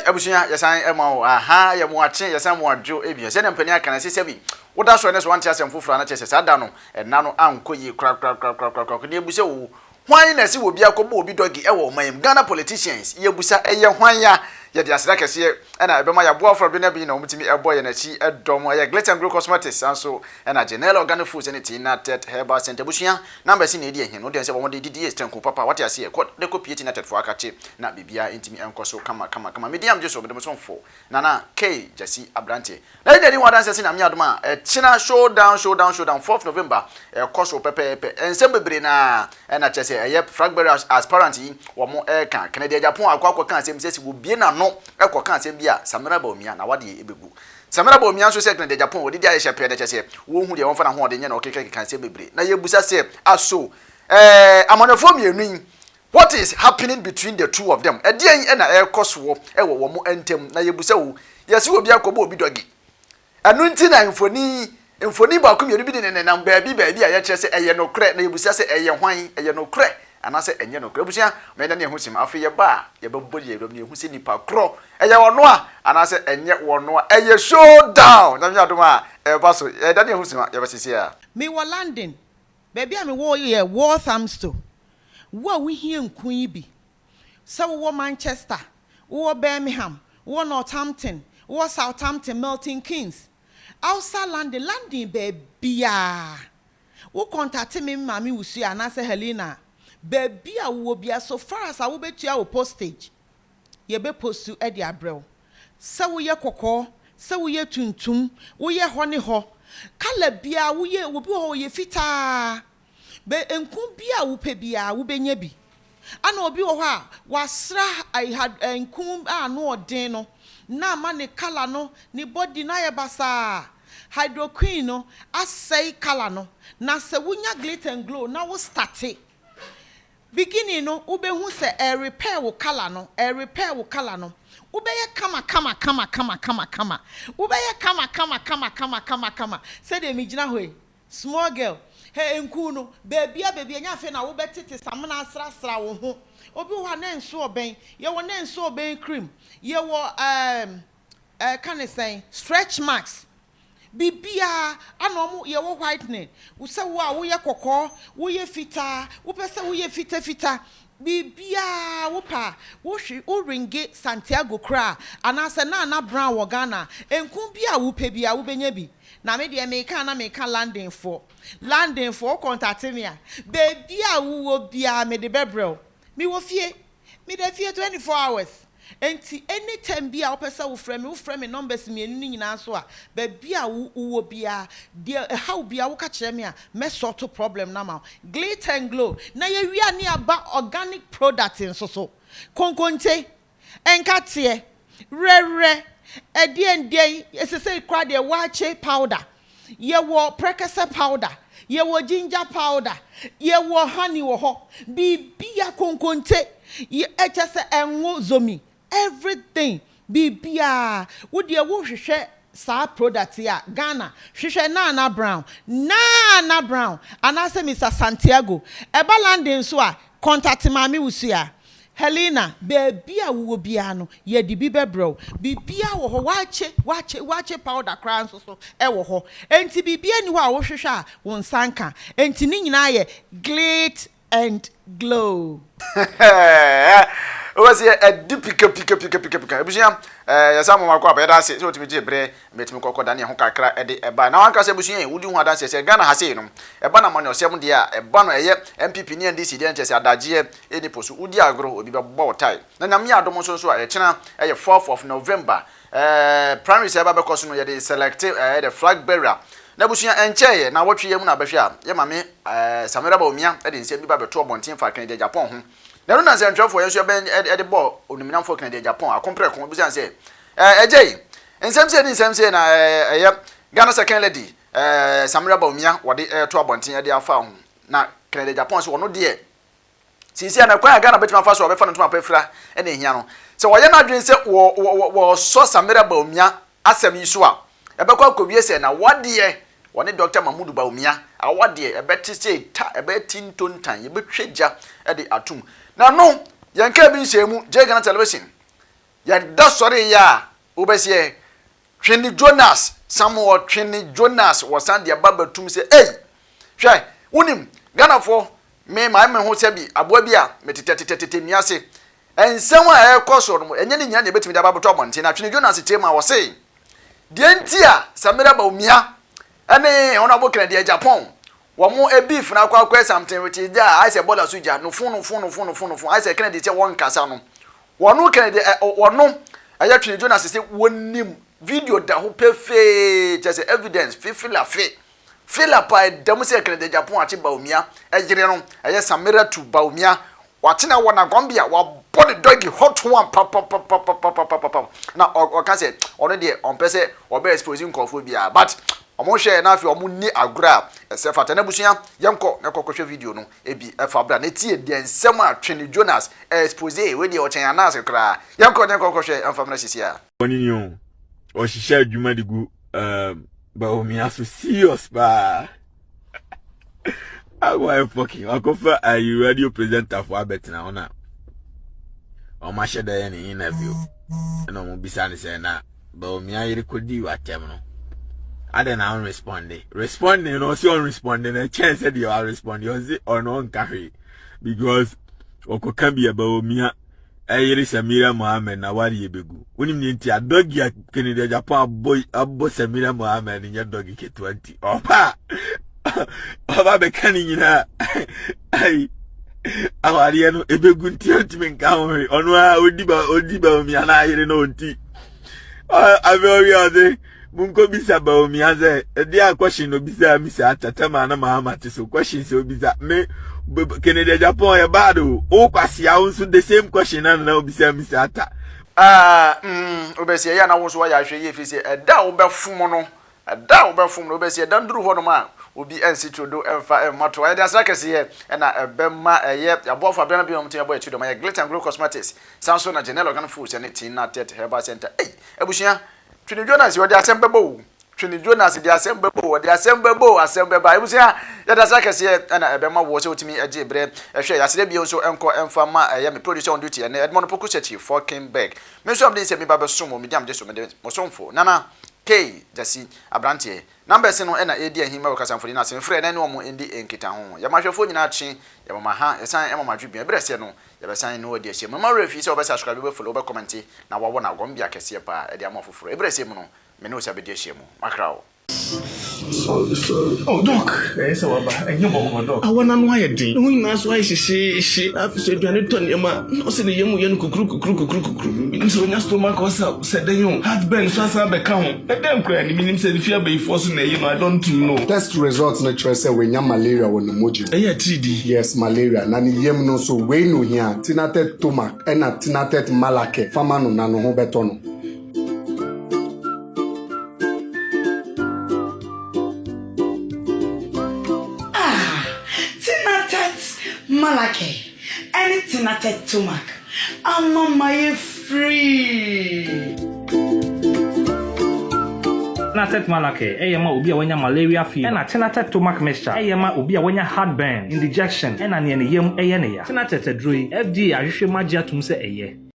Abusua, yɛsan ma wo aha, yɛ mo akye, yɛsan mo adwo ebia. Sɛdeɛ mpanin aka no, ɛsɛ sɛ bi woda sɔre ne so wante asɛm foforɔ a, na kyerɛ sɛ saa da no, ɛna no ankɔ yie korakorakorakorakora. Na yɛbu sɛ wo, hwan na ɛsɛ obi akɔbɔ obi dɔge ɛwɔ ɔman yi mu? Ghana politicians, yɛbusa, ɛyɛ hwan ya? Yɛde aseda kɛseɛ ɛna ɛbɛma yɛaboa afɔrebɔ no bi na wɔtumi ɛbɔ yɛn akyi ɛdɔm. Ɛyɛ Glitter and Glow Cosmetics, saa nso ɛna Janelle Organic Foods ɛne Tina Tet Herbal Center. Abusua, numbers na ɛdi ɛhe no, wodeɛ sɛ wɔn de didi yɛ tanku papa, wate aseɛ, kɔ de kɔ pie Tina Tet foɔ akakye na biribiara ntumi nkɔ so kama kama kama. Medi am gye so, mede mo somfo Nana K Gyasi aberanteɛ. Na yɛn na yɛdi ho adanseɛ sɛ Nyame adom a, ɛkyena showdown showdown showdown 4th November ɛkɔ so pɛpɛɛpɛ. Nsɛm bebree na ɛna kyerɛ sɛ ɛyɛ Fragberry aspirant yi wɔn ɛreka. Kennedy Agyapong akɔ akɔka asɛm bi sɛ sɛ wɔbue n'ano ɛkɔka asɛm bi a Samira Bawumia na wadeɛ ɛbɛgu. Samira Bawumia nso sɛ Kennedy Agyapong wɔdidi ayɛ hyɛ pɛɛ na kyerɛ sɛ wɔnhu deɛ wɔmfa n'ahoɔden nyɛ na ɔkekakeka nsɛm bebree. Na yɛbusa sɛ aso ɛɛ amanyɔfoɔ mmienu yi, What is happening between the two of them? Ɛdeɛn na ɛrekɔ soɔ wɔ wɔn ntam? Na yɛbusa o, yɛse obi akɔbɔ obi dɔge. Ɛno nti na mfoni, mfoni baako mmienu bi de nenam baabi baabi a yɛkyerɛ sɛ ɛyɛ nokorɛ. Na yɛbusa sɛ ɛyɛ hwan? Ɛyɛ nokorɛ anaasɛ ɛnyɛ nokorɛ? Abusua, ma yɛnna ne yɛn ho sim. Afei yɛba a, yɛbɛbɔ yɛn awuram na yɛhu sɛ nipa korɔ, ɛyɛ ɔno a anaasɛ ɛnyɛ wɔno a. Ɛyɛ showdown! Nyame adom a, ɛreba so. Yɛda ne yɛn ho sim a, yɛba seesei ara. Mewɔ London. Baabi a mewɔ yɛ Walthamstow. Wo a wuhia nku yi bi, sɛ wowɔ Manchester, wowɔ Birmingham, wowɔ Northampton, wowɔ Southampton, Milton Keynes, outside London, London baabiara, wo kɔntate me Maame Wusu anaasɛ Helena a, baabi a wowɔ biara, so far as a wobetua wo postage, yɛbɛpostu de abrɛ wo. Sɛ woyɛ kɔkɔɔ, sɛ woyɛ tuntum, woyɛ hɔ ne hɔ, colour biara woyɛ, obi wɔ hɔ ɔyɛ fitaa, Bɛ nku bi a wopɛ biara wobɛnya bi. Ana obi wɔ hɔ a wasra nku a ano ɔden no na ama ne colour no, ne body no ayɛ basaa. Hydroquine no asɛe colour no. Na sɛ wonya Glitter and Glow na wo starte beginning no wobɛhu sɛ ɛrepair wo colour no, ɛrepair wo colour no. Wobɛyɛ kama kama kama kama kama kama. Wobɛyɛ kama kama kama kama kama kama sɛdeɛ megyina hɔ yi. Small girl, Hɛ nku no, baabia baabia ɛnyɛ afei na wobɛtete samina asrasra wo ho. Obi wɔ hɔ a na nso ɔbɛn, yɛwɔ na nso ɔbɛn cream, yɛwɔ ɛɛm ɛka ne sɛn, stretch marks, biribiara ana ɔmo yɛwɔ whitening, sɛ wo a woyɛ kɔkɔɔ, woyɛ fitaa, wopɛ sɛ woyɛ fitafita, biribiara wopɛ a wohwe wo ringe Santiago koraa anaasɛ Nana Brown wɔ Ghana a, nku bi a wopɛ biara wobɛnya bi. Na me deɛ meka a na meka London foɔ. London foɔ wo contate me a, baabi a wowɔ biara mede bɛbrɛ wo. Mewɔ fie. Meda fie 24 hours. Enti anytime bi a wopɛ sɛ wofrɛ me, wofrɛ me numbers mmienu no nyinaa so a, baabi a wowɔ biara, deɛ ɛha wo biara woka kyerɛ me a, mɛ sort problem no ama wo. Glitter and Glow. Na yɛwie a ne yɛaba organic product nso so. Konkonte, Nkateɛ, werɛwerɛ, ɛdeɛn deɛn, sesei koraa deɛ waakye powder, yɛwɔ prɛkɛsɛ powder, yɛwɔ ginger powder, yɛwɔ honey wɔ hɔ, biribia konkonte, ɛkyɛ sɛ ɛngo zomi, everything, biribiaa, wo deɛ wo hwehwɛ saa product yi a, Ghana, hwehwɛ Nana Brown, Nana Brown, anaasɛ Mister Santiago, ɛba London nso a, contact Maame Wusu a. Helena, baabi a wowɔ biara no, yɛde bi bɛbrɛ wo. Biribiara wɔ hɔ, waakye, waakye, waakye powder koraa nso so wɔ hɔ. Enti biribiara nni hɔ a wohwehwɛ a wo nsa nka. Enti ne nyinaa yɛ glit and glow. Wobɛsi ɛdi pika pika pika pika pika. Abusua, ɛɛ yɛsan mo akɔ aba yɛda ase sɛ wotumi gye berɛ mɛtumi kɔkɔ dane ho kakra ɛde ɛba. Na wankasa abusua yi wodi ho adanseɛ sɛ Ghana ha sei no ɛba no amanyɔsɛm deɛ a ɛba no ɛyɛ NPP ne NDC deɛ nkyɛ sɛ adagyeɛ ɛni po so. Wodi agorɔ obi bɛbɔ wo tae. Na Nyame adom nso nso a ɛkyena ɛyɛ 4th of November ɛɛ primaries a ɛba bɛkɔ so no yɛde select ɛɛ the flag bearer. Na abusua ɛnkyɛeɛ naawɔtwe yi mu na abɛhwɛ a yɛ maame ɛɛ Samira Bawumia ɛde nsɛm bi ba bɛto abɔnten fa Kennedy Agyapong ho. Na ɛno na nsɛntwerɛfoɔ yɛn nso yɛbɛn ɛde bɔɔ onimnyamfoɔ Kennedy Agyapong akomprɛko ɛbisa no sɛ ɛɛ ɛgya yi nsɛm sei ne nsɛm sei na ɛɛ ɛyɛ Ghana second lady ɛɛ Samira Bawumia wɔde ɛɛto abɔnten ɛde afa ho. Na Kennedy Agyapong sɛ ɔno deɛ seesei a na kwan a Ghana bɛtumi afa so a wɔbɛfa no ntoma pa afira na ehia no. Sɛ wɔyɛ n'adwene sɛ wɔ wɔ wɔsɔ Samira Bawumia asɛm yi so a, ɛbɛkɔ akɔwie sɛ n'awadeɛ, wɔne Dɔkta Mahmood Bawumia awadeɛ, ɛbɛte sɛ ta, ɛbɛyɛ ti ntontan, yɛbɛtwa gya de atom. Na no, yɛnkaa bi nhyɛɛ mu, Jay Ghana Television. Yɛda sɔre yɛ a, wobɛseɛ Twene Jonas, Samuel Twene Jonas, wɔsan de aba bɛtum sɛ, Ei! Hwɛ, wonim, Ghanafoɔ, me, mayɛ me ho sɛ bi, aboa bi a metetɛtetɛtetɛ nnua ase. Nsɛm a ɛrekɔ soɔ no, ɛnyɛ ne nyinaa na yɛbɛtumi de aba abɛto abɔnten. Na Twene Jonas kyerɛ mu a, ɔse, Deɛ nti a Samira Bawumia ne Honourable Kennedy Agyapong wɔn beef no akɔ akɔyɛ something which is there a ayɛ sɛ bɔɔla so gya, nofo nofo nofo nofo nofo, ayɛ sɛ Kennedy sɛ wɔnkasa no, Wɔno Kennedy ɛ wɔno ɛyɛ Twene Jonas sɛ wɔnim video da ho pefee kyerɛ sɛ evidence fefelafe fela paa ɛda mu sɛ Kennedy Agyapong akye Bawumia ɛyere no ɛyɛ Samiratu Bawumia wakyena wɔ Nagombia wabɔ ne doggy hot one papapapapapapapa na ɔka sɛ ɔno deɛ ɔmpɛ sɛ ɔbɛ expose nkurɔfoɔ biara but wɔn hwɛ na afei wɔn nni agorɔ a ɛsɛ fata na abusua yɛnkɔ na kɔkɔhwɛ video no Ebi fa bra na tie deɛ nsɛm a Twene Jonas expose wei deɛ ɔkyɛn Ananse koraa. Yɛnkɔ na yɛnkɔ nkɔhwɛ ɛmfa mmra sisi a. Ɔne ni o, ɔhyehyɛ adwuma de gu um, Bawumia so serious paa. Awa fucking wakɔfa ayi radio presenter fo abɛtena hɔ na wɔn ahyɛ dɛ yɛ ne interview ɛna wɔn bisa ne sɛ na Bawumia yere kɔdii w'atɛm no adɛn na ɔnresponde responding no ɔsi ɔnresponde no ɛkyɛn sɛ deɛ ɔaresponde ɔsi ɔno ɔnka hwee because ɔkɔka bi a Bawumia ɛyere Samira Mohammed na wari ebegu wonim ne nti a dɔgi a Kennedy Agyapong abɔ abɔ Samira Mohammed nyɛ dɔgi ketewa nti ɔba ɔba bɛka ne nyinaa ayi awareɛ no ebegu nti ɔntumi nka ho hwee ɔno a odi ba odi Bawumia na ayere no ɔnti afei ɔwie ɔse monkɔ bisa Bawumia sɛ ɛde a question no bisa mi saa tatama na mahama te so question sɛ obisa me Kennedy Agyapong yɛ bad o wo kwasia wo nso the same question na na obisa mi saa ta. Ah, mm, wobɛsi ɛyɛ na wo nso wayɛ ahwɛ yie firi sɛ ɛda a wobɛfom no Ɛda a wobɛfom no, wobɛsi ɛda no duru hɔnom a, obi ansi turodo mfa mma to. Ayɛde asra kɛseyɛ na ɛbɛma ɛyɛ aboafo abere no bi a wɔtumi abɔ akyi dɔm. Ɛyɛ Glitter and Glow Cosmetics, san nso na Janelle Organic Foods ne Tina Tet Herbal Center. Ei, abusua, Twene Jonas ɔde asɛm bɛbɔ o. Twene Jonas de asɛm bɛbɔ o, ɔde asɛm bɛbɔ o, asɛm bɛba. Abusua, yɛde asra kɛseɛ na ɛbɛma woɔ sɛ wotumi gye berɛ hwɛ. Yɛasrɛ bio nso nkɔ mfa ma ɛyɛ me producer on duty ɛnnɛ, Edmond Opoku Sechi, Falkenberg. Me nso a mede nsɛm yi ba bɛsom wɔ me gyamgye so, mede mo somfo, Nana. Kay Gyasi, aberanteɛ. Numbers no na ɛredi ahim wɔ kasamfonin no ase. Mfrɛ na ɛne wɔn ndi nkitaho. Yɛma ahwɛfoɔ nyinaa kye, yɛma mo aha, yɛsan ma mo adwebea. Berɛ sɛ no, yɛbɛsan ne wo adi ahyia mu. Mma wo werɛ mfi sɛ wobɛ subscribe, wobɛ follow, wobɛ kɔmɛnte na woawɔ no agɔnbea kɛseɛ paa de ama afoforɔ. Ɛberɛ sɛ mu no, me ne wo san bɛdi ahyia mu. Makra wo. Sorry, sorry. Oh, Doc, ɛyɛ sɛ waba. Ɛnyɛ bɔkɔɔ, Doc. Awɔ n'ano ayɛ den. Ne ho nyinaa so ayɛ hyehyeehye. Na afei so aduane tɔ nneɛma a, na ɔsɛ ne yam yɛ no kukuru kukuru kukuru kukuru. Menim sɛ wanya stomach ulcer sɛ dɛn o. Heartburn nso asan abɛka ho. Ɛdɛn koraa ni? Menim sɛ ne fie abayifoɔ so na ɛyɛ no. I don't know. Test result no kyerɛ sɛ wanya malaria wɔ ne mogya mu. Ɛyɛ atiridii? Yes, malaria. Na ne yam no nso, wei na ohia, Tinatet Tomac ɛna Tinatet Malake. Fa ma no na ne ho bɛtɔ no. Ah, Tinatet Malake ɛne Tinatet Tomac ama mayɛ free. Tinatet Malake yɛ ma obi a wanya malaria fever ɛna Tinatet Tomac mixture yɛ ma obi a wanya heartburn, indigestion ɛna nea ne yam yɛ no ya. Tinatet aduro yi, FDA ahwehwɛ mu agye atom sɛ ɛyɛ.